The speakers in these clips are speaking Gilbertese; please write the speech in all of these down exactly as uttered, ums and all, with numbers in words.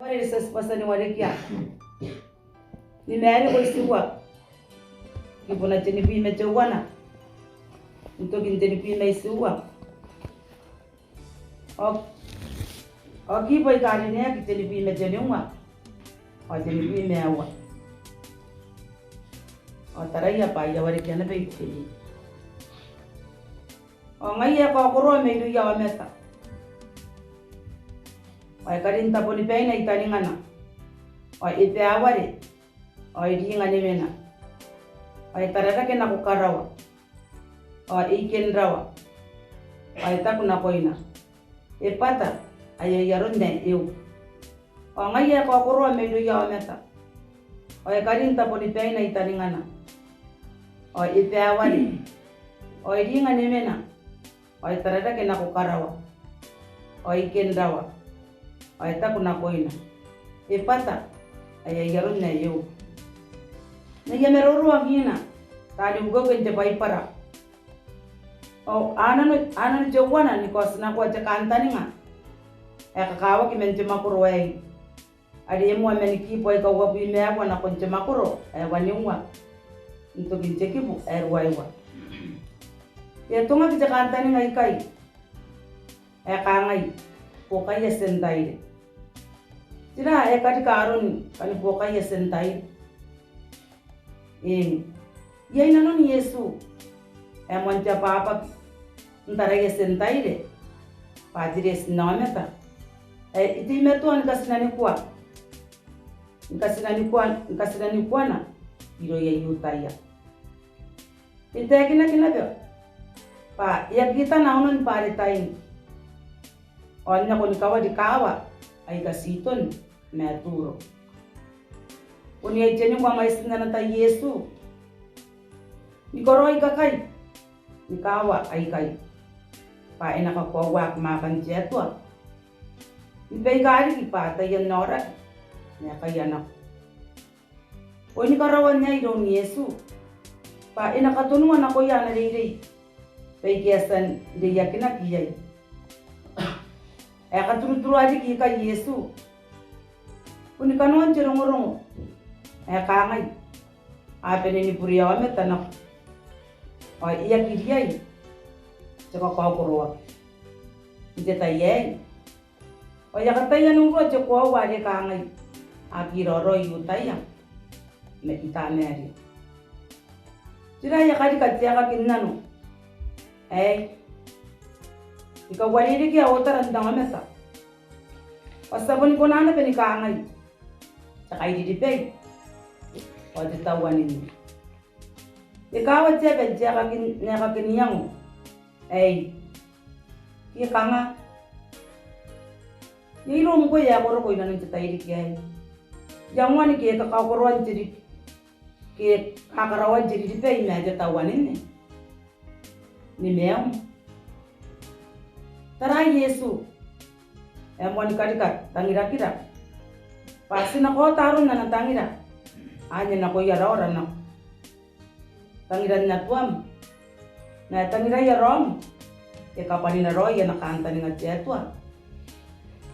Ware tia tibwa tia ni warekia. Ni Maereko itiua. Kibuna tenibwi ma teuana n tokin tenibwi ma itiua. Ao, ao kibu aika rineaki tenibwi ma teniua ao tenibwi ma aua. Ao taraia bwa I a warekia naba ikai. Ao ngaia e kaokoroa mairouia aomata, ao e karin tabonibaina i taningana, ao e baware, ao e ringa newena, ao e tararake nako karawa, ao e ikenrawa, ao e taku nakoina, Ebata, ae ai aron ae Eu. Ao ngaia e kaokoroa mairouia aomata, ao e karin tabonibaina i taningana, ao e baware, ao e ringa newena, ao e tararake nako karawa, ao e ikenrawa, ao e taku nakoina, Ebata, ae ai aron ae Eu. N aia maroro angiina taani ukeuke n te Baibara. Ao a nano, a nano teuana ni kaotinakoa te kantaninga ae kakawaki man te mwakoro aei, are e moa mani kibu aika uabwi ma aua nakon te mwakoro ae waniua n tokin te kibu ae ruaiwa. E atongaki te kantaninga ikai ae kangai, Buokaia Tientaire. Tera ae karika aron kani buokaia Tientaire? Eng, iai nanon Iesu ae moan te abwabwaki n taraia Tientaire bwa te reeti n aomata ae e teimatoa ni katinanikua, ni katinanikua, ni katinanikuana irouia I Iutaia. E taekinaki naba bwa e a kitana aonon Baretain ao n nako ni kawari kaawa aika Titon ma Turo. Bon iai tenua mwaitin ana tai Iesu ni karaoi kakai ni kaawa aikai bwa e na kakoauaki mwaakan te Atua ni baika riki bwa taian aoraki ma kaia nako. Ao ni karaoan aei iroun Iesu bwa e na katonua nakoia ana reirei baike a tia n reiakinaki iai. Ae katuruturua riki ikai Iesu boni kanoan te rongorongo ae kangai, a bane ni bure aomata nako ao e aki riai te kakaokoroaki. N te tai aei ao e a kataia n urua te koaua are kangai, a aki raoraoi I-Iutaia ma I-Tamaria. Tera ae karika te aekaki n nano aei? Ni kauarerekea otara n aomata ao ti a boni kona naba ni kangai, te kairiribai ao te tauaninne. E kawa te aba n te aekaki n, n aekaki n iango aei. Ke kanga iai iroum ngkoe ae ko roko i nanon te tairiki aei? Iangoan ke kakaokoroan te ri-, ke kakaraoan te riribai ma te tauaninne ni maium? Tara Iesu ae moan karika tangirakira bwa ti na kaota aron ana tangira anne nakoia raora nako. Tangiran Atuam ma tangiraia raom e kabwanina raoi ana kantaninga te Atua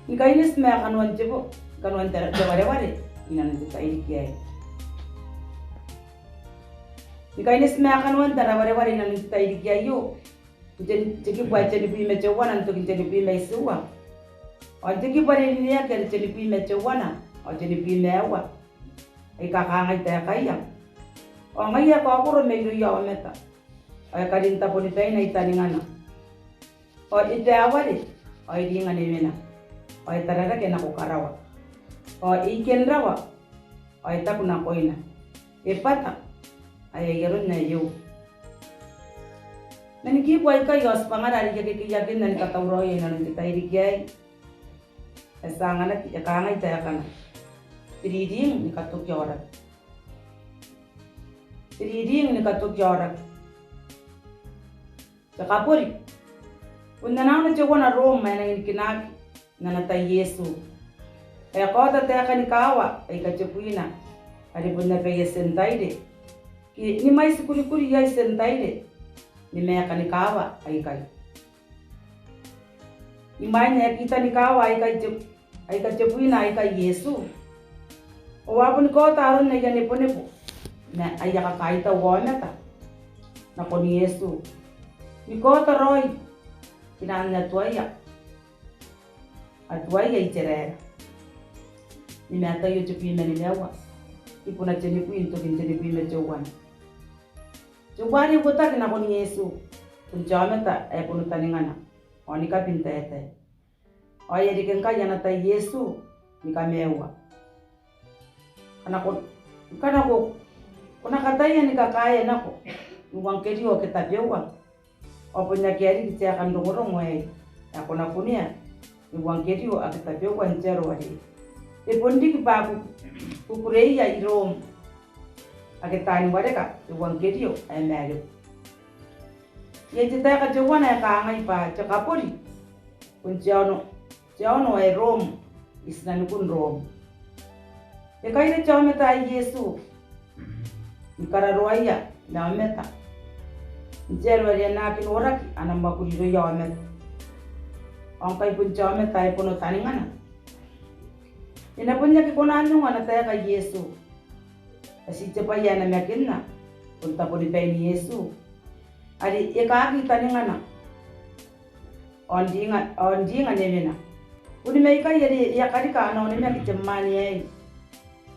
ni kaineti ma kanoan te bo-, kanoan te, te wareware i nanon te tairiki aei. Ni kaineti ma kanoan te wareware i nanon te tairiki aio. N te, te kibu ae tenibwi ma teuana n tokin tenibwi ma itiua. Ao n te kibu are rineaki are tenibwi ma teuana ao tenibwi ma aua. Aika kangai taekaia. Ao ngaia e kaokoro mairouia aomata ao e karin tabonibaina i taningana. Ao e baware ao e ringa newena ao e tararake nako karawa ao e ikenrawa ao e taku nakoina, Ebata, ae ai aron ae Eu. Man kibu aikai ao tibwangara are I a kekeiakinna ni katauraoia i nanon te tairiki aei ae ti anganaki, e kangai taekana, te riring ni katoki aoraki. Te riring ni katoki aoraki. Te kabori. Bon ana aono teuana Rom ae e nangi nikinaaki n ana tai Iesu ae e kaota taeka ni kaawa aika tebwina are bon abaia Tientaire ke ni mwaiti kurikuri iai Tientaire ni maeka ni kaawa aikai. Imwain ae e kita ni kaawa aikai te, aika tebwina aikai Iesu. Ao a boni kaota aron aia nebonebo ma aia kakaitau aomata nakon Iesu, ni kaota raoi kinaan Atuaia, Atuaia Iteraera. Ni Mataio tebwi ma nimaua, kibuna tenibwi n tokin tenibwi ma teuana. Teuare uotaki nakon Iesu bon te aomata ae bono taningana ao ni kabi n taetae. Ao e a reke ngkai ana tai Iesu ni kamaiua. Ngkana ko, ngkana ko, ko na kataia ni kakaea nako n euangkerio ake tabeua, ao bon akea riki taekan rongorongo aei ae ko na kunea n euangkerio ake tabeua n te aro arei. E bon riki bwa ku, kukureia i Rom ake taani wareka te euangkerio ae maareku. Iai te taeka teuana ae kangai bwa te kabori bon te aono, te aono ae Rom, i tinanikun Rom. E kaira te aomata ae Iesu ni kararoaia ma aomata n te aro are e na aki noraki ana mwakuri irouia aomata. Ao ngkai bon te aomata ae bono taningana, e na bon aki kona n ongo ana taeka Iesu. E ti te bwai ae namakinna bon tabonibain Iesu are e kaaki taningana ao n ringa, ao n ringa newena. Boni maikai are e a karika ana onimaki te mwaane aei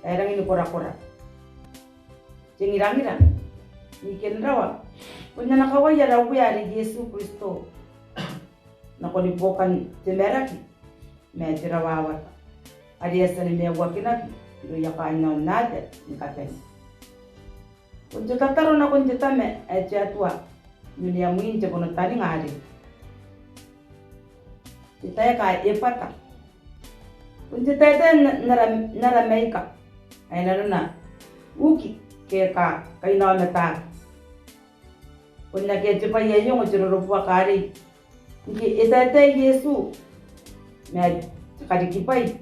ae rangi ni korakora, te ngirangira, n ikenrawa bon ana kawai ara Uea are Iesu Kristo nakoni buokan te maraki ma te rawawata are e a tia ni maiuakinaki irouia kaain aonnaba ni kabane. Bon te tataro nakon te Tama ae te Atua n onea mwin te bono taninga arei. Te taeka ae Ebata bon te taetae n, n ara, n Aramaika ae nanona uki ke ka, kainaomataki. Bon akea te bwai ae ongo te rorobuaka arei ngke e taetae Iesu ma te karikibwai.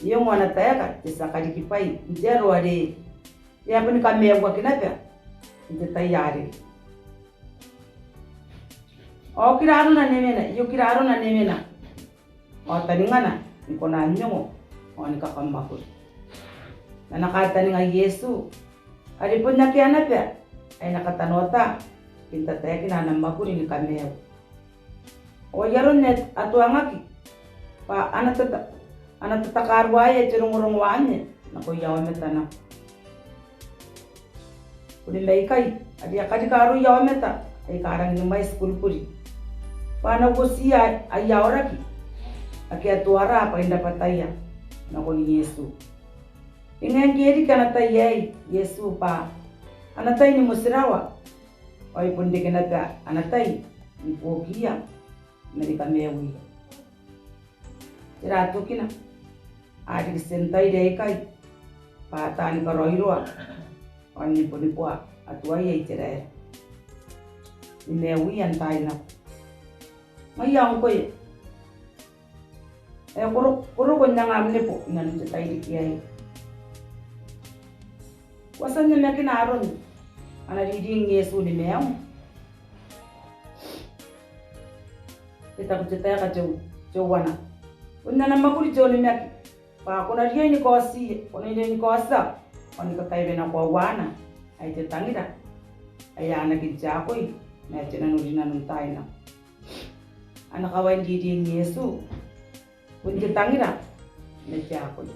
E ongo ana taeka te tia karikibwai n te aro are e a boni kamaiuaki naba n te tai arei. Ao okira arona newena, e okira arona newena ao taningana ni kona n ongo ao ni kakamwakuri. Ma ana kataninga Iesu are bon akea naba ae e na katanoata ke n tataekina ana mwakuri ni kamaiu. Ao ai aron ae a tuangaki bwa a na tata, a na tatakaruaea te rongorongo anne nakoia aomata nako. Boni maikai are a karika aroia aomata aika rangi ni mwaiti kurikuri bwa a na uotiia aia aoraki ake a toara bwain rabwataia nakon Iesu. E ngae ngke e riki ana tai aei Iesu bwa ana tai ni motirawa, ao e bon reke naba ana tai ni buokiia ma ni kamaiuia. Tera tokina? A riki Tientaire aikai bwa taani karaoiroa ao ni boni bua Atuaia Iteraera ni maiuia n taai nako. Ngaia ngkoe ae ko ro-, ko roko n angam nebo inanon te tairiki aei. Ko a tia n namakina aron ana riring Iesu ni maiu? E taku te taeka teu-, teuana, bon ana mwakuri te onimaki bwa ko na riai ni kaoti, ko na riai ni kaotia ao ni kakaewena koauana, ai te tangira ae anaaki n te akoi ma te nanorinano n taai nako. Ana kawai n riring Iesu bon te tangira ma te akoi.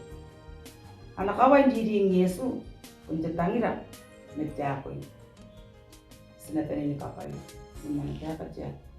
Ana kawai n riring Iesu bon te tangira ma te akoi. Ti na bane ni kabwaia n ana taeka te Atua.